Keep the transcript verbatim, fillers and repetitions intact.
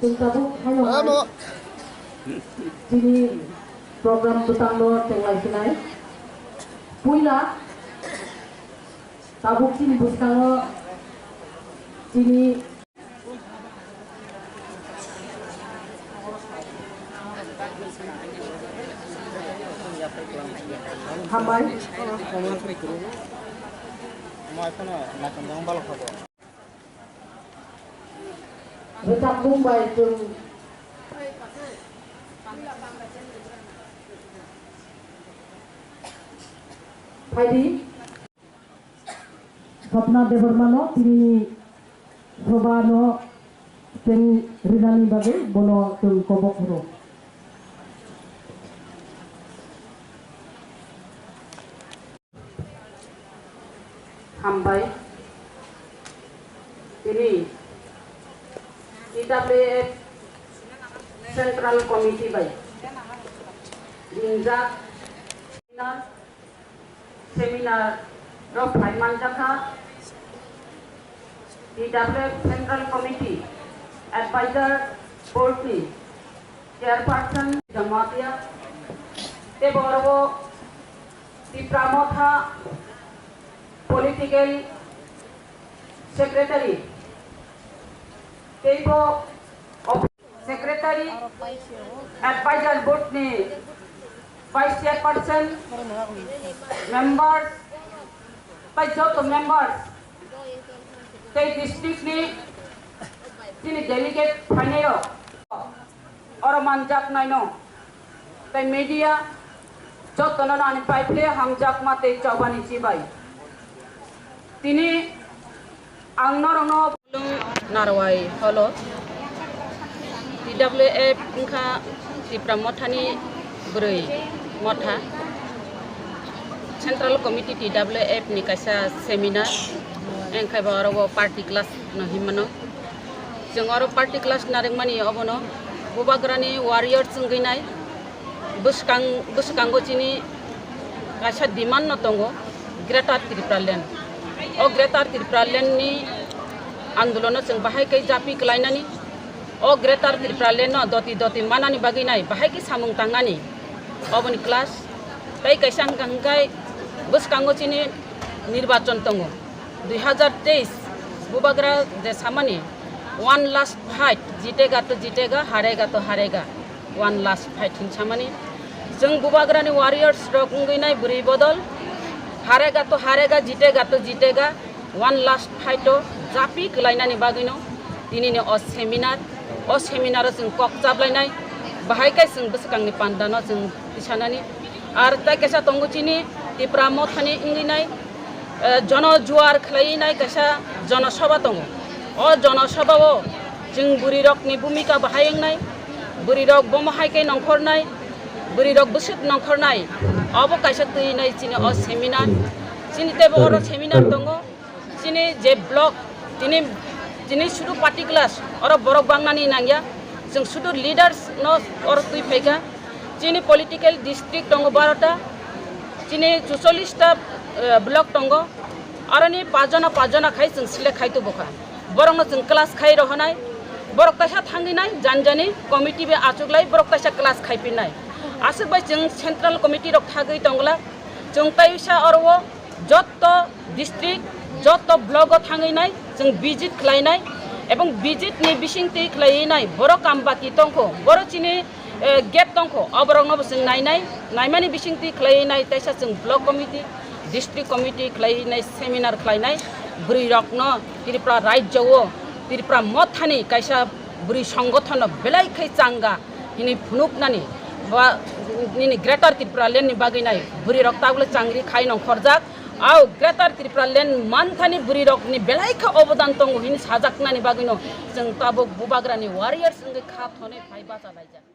Tabuk haino hai chini program bwtangno chenglai sinai. Puila tabuk chini bwskango chini hambai. Rwchapmung bai chwng phaidi. Swapna Debbarmano tini sobano cheng rinani bagwi bono chwng kobok hwno. Hambai. Tini T W F Central Committee bai ringjak seminar rok phai manjakha. T W F Central Committee Advisor Board ni Chairperson Jamatia tei borok Tipra Motha Political Secretary tei bo Secretary, Advisor Board ni Vice Chairperson, members, tei joto members, tei district ni chini delegate phainai rok, oro manjak naino, tei media, jotono ani pai phle hamjakma tei chobani chibai. Tini ang norokno Narwai holo T W F wngkha Tipra Mothani bwrwi motha. Central Committee T W F ni kaisa seminar, wngkhe bo oro bo party class no hinmano. Chwng oro party class narwkmani obono Bubagrani warriors wngwi nai. Bwskang, bwskango chini kaisa demand no tongo, Greater Tipraland. O Greater Tipraland ni andolono chwng bahai khe japi kwlainani, o Greater Tipraland no doti doti manani bagwi nai bahai khe samung tangnani. Oboni class tei kaisa hwnkha hwnkhe bwskango chini nirbachon tongo. Dui hazar teis Bubagra je samani, one last fight, jitega to jitega, harega to harega, one last fight hin samani. Chwng Bubagrani warriors rok wngwi nai bwrwi bodol, harega to harega, jitega to jitega, one last fight o japi kwlainani bagwino tinini o seminar, o seminar o chwng kok chaplainai, bahai khe chwng bwskangni pandano chwng tisanani. Ar tei kaisa tongo chini Tipra Mothani wngwi nai, eh, jono juar khlaiwi nai kaisa jono soba tongo. O jono soba o chwng bwrwi rokni bhumika bahai wngnai, bwrwi rok bomo hai khe nongkhornai, bwrwi rok bwswk nongkhornai, obo kaisa twi nai chini o seminar. Chini teibo oro seminar tongo. Chini je block, chini, chini sudu party class, oro borok bangnani nangya. Chwng sudu leaders no oro twi phaikha. Chini political district tongo barota, chini chuchollish ta, eh, block tongo. Aroni pajona, pajona khai chwng select khai tubukha. Borokno chwng class khai rohonai. Borok kaisa thangwi nai, jani jani committee bai achuklai, borok kaisa class khai pinnai. Aswk bai chwng central committee rok thagwi tongla. Chwng kaisa oro o jotto district, jotto block o thangwi nai, chwng visit khlai nai, ebong visit ni bising twi khlaiwi nai, borok kam baki tongkho, borok chini, eh, gap tongkho, oborokno bo chwng nai nai, naimani bising twi khlaiwi nai, teisa chwng block committee, district committee khlaiwi nai, seminar khlai nai, bwrwi rokno Tripura rajyo o, Tripura mothani kaisa bwrwi songothono belai khai changa hini phunuknani, ba nini Greater Tripura land ni bagwi nai bwrwi rok tabukle changri khai nongkhorjak. Au Greater Tripura land manthani bwrwi rokni belai kha obodan tongo hini sajaknani bagwino chwng tabuk Bubagrani warriors wngwi kha thonwi phai bacha laijak.